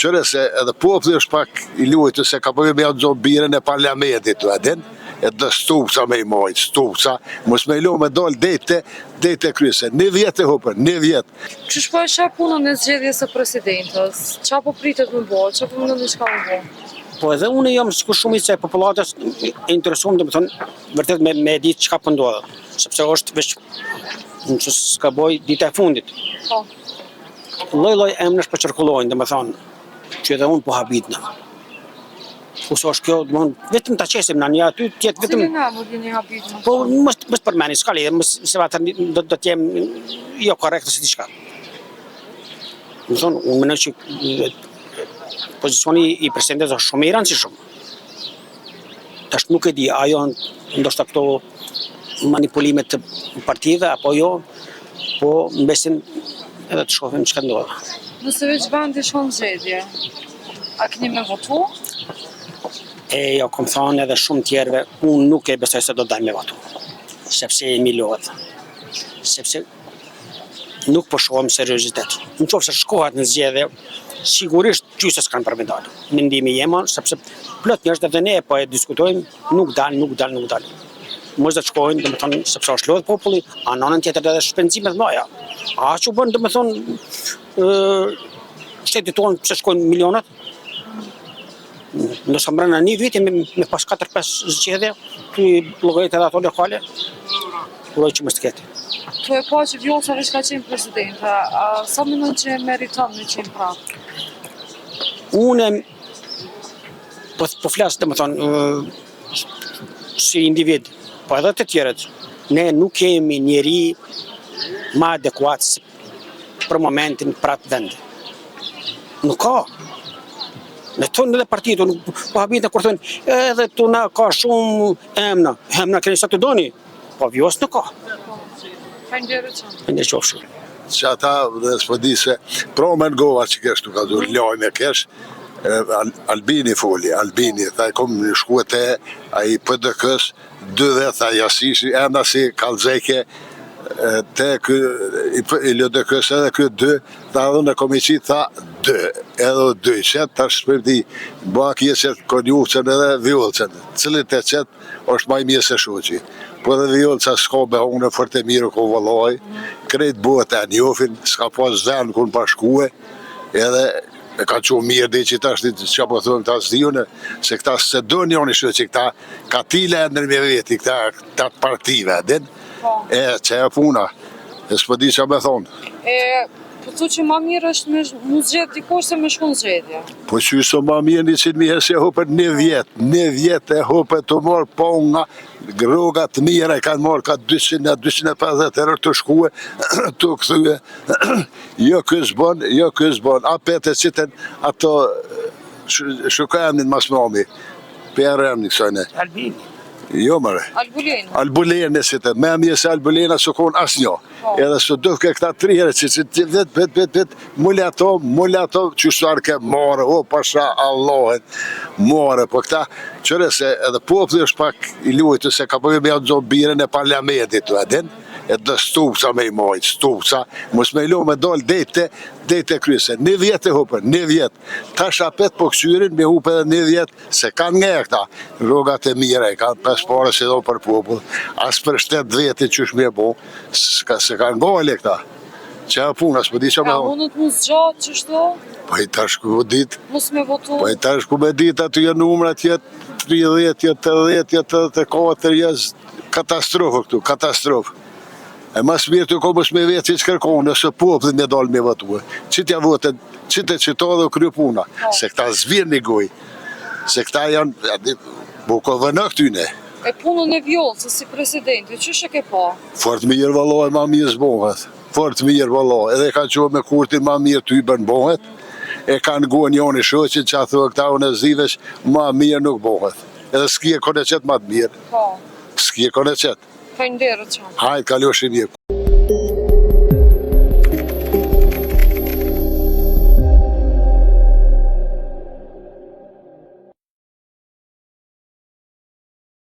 Qyre se edhe populli është pak i lujtë se ka përvi me janë zonë birën e parlamentit, e din, e do stupca me i majtë, stupca, mos me i lo me dalë deri te, deri te kryse. Një vjet e hupën, një vjet. Qysh po e sheh punën e zgjedhjes së presidentes? Qa po pritet me bo? Qa po mendoni çka me bo? Po edhe unë jam sikur shumica e popullatës e interesuar, domethënë, vërtet me me ditë çka po ndodh, sepse është veç nëse s'gaboj dita e fundit. Po. Lloj-lloj emrash po qarkullojnë, domethënë, që edhe unë po habitna. Ose është kjo, domethënë, vetëm ta qesim na një aty, të jetë vetëm Cilin emër jeni habit më Po mos mos përmeni, s'ka lidhje, mos se atë do do të jem jo korrekt ose diçka. Domethënë, unë mendoj që pozicioni i presidentit është shumë i rëndësishëm. Tash nuk e di, a janë ndoshta këto manipulime të partive apo jo, po mbesin edhe të shohim çka ndodh. Nëse veç vendi shkon zgjedhje, a keni me votu? E jo, kom thonë edhe shumë tjerëve, unë nuk e besoj se do dal me votu, sepse jemi lodhë, sepse nuk po shohim seriozitet. Në qoftë se shkohet në zgjedhje, sigurisht qyse s'kanë për me dalë. Mendimi jem, sepse plot njerëz edhe ne po e diskutojmë, nuk dal, nuk dal, nuk dal. Mos do të shkojnë, domethënë, sepse është lodhë populli, a në anën tjetër edhe shpenzime të mëdha. A që u bën, domethënë, ë shtetit tonë pse shkojnë milionat? Nëse mbrenda një viti me, me pas 4-5 zgjedhje, tu i llogarit edhe ato lokale, uroj që mos të ketë. Tu e pa që Vjollca veç ka qenë presidente, a sa mendon që e meriton me qenë prapë? Unë po, po flas, domethënë, si individ, po edhe të tjerët, ne nuk kemi njeri ma adekuat për momentin për atë vend. Nuk ka. Ne thonë edhe partitë, nuk po habitem kur thonë, edhe tu na ka shumë emna, emna keni sa të doni, po Vjosë nuk ka. Faleminderit shumë. Faleminderit qofshi. Që ata dhe s'po di se pro me ngova që kesh nuk ka dur lajme kesh Albini foli, Albini, tha e kom shkue te ai PDK-s, dy dhe tha jasishi, emna si kallxeke te ky i LDK-s edhe ky dy, tha edhe unë e kom i qitë, tha dy, edhe dy i qet, tash s'po di, bak je qet Konjufcën edhe Vjollcën, cilit e qet, është ma i mirë se shoqi. Po edhe Vjollca s'ka behone fort e mirë ko vëllai, krejt bota e njofin, s'ka pas vend ku pa shkue, edhe e ka qu mirë dhe që tash çka po thonë këta s'di unë, se këta s'e do njoni shoqi, këta katila e ndërmjet veti, këta, këta të partive, din? Po. E, që e puna, e s'po di çka me thonë. E, po thu që ma mirë është me mu zgjedh dikush se me shku në zgjedhje. Po që së ma mirë një qitë mirë se hupët një vjet, një vjet e hupët të morë po nga rroga të mira e kanë marrë ka 200 250 euro të shkue, të kthye. jo ky s'bon, jo ky s'bon. Apet e qitën ato shukaj emnin mas mami. Pe emnin kësaj ne. Albini. Jo mëre. Albulena. Albulena e qitën. Me mirë se Albulena s'u konë asnjë. Po. Edhe së duke këta tri herë që që të vet, vet, vet, vet, mule ato, mule ato, që së ke more, o pasha Allahin, more, po këta, qyre se edhe populli është pak i lujtë, se ka përvi me janë zonë birën e parlamentit, e din, e do stupca me i majtë, stupca, mos me i lo me dalë deri te, deri te kryse, një vjet e hupën, një vjet, tash apet po këqyrin, me hupë edhe një vjet, se kanë nge këta, rrogat e mira, i kanë pes pare si do për popull, as për shtet vetin qysh me bo, s'ka, se kanë gale këta. Që e puna, s'po di që me A thonë. mundet mu zgjatë qështu? Po i tash ku dit, Mos me votu? po i tash ku me dit, aty janë numrat jetë 30, jetë 80, jetë 84, jetë katastrofë këtu, katastrofë. E mas mirë të ko mos me vetë që kërkon, nëse populli me dalë me votue. Që t'ja voten, që të qëto dhe u krye puna, se këta s'vjen një gojë, se këta janë, ja, di, bu ko vënë këtyne. E punën e Vjollcës si presidente, qysh e ke pa? Fort mirë vëllai, ma mirë s'bohet. Fort mirë vëllai, edhe kanë qenë me Kurtin ma mirë ty bën bohet. E kanë ngua njoni shoqin që thua këta unë e s'di veç ma mirë nuk bohet. Edhe s'ki e kone qet ma të mirë. Po. S'ki e kone qet. Faleminderit shumë. Hajde kaloshi mirë.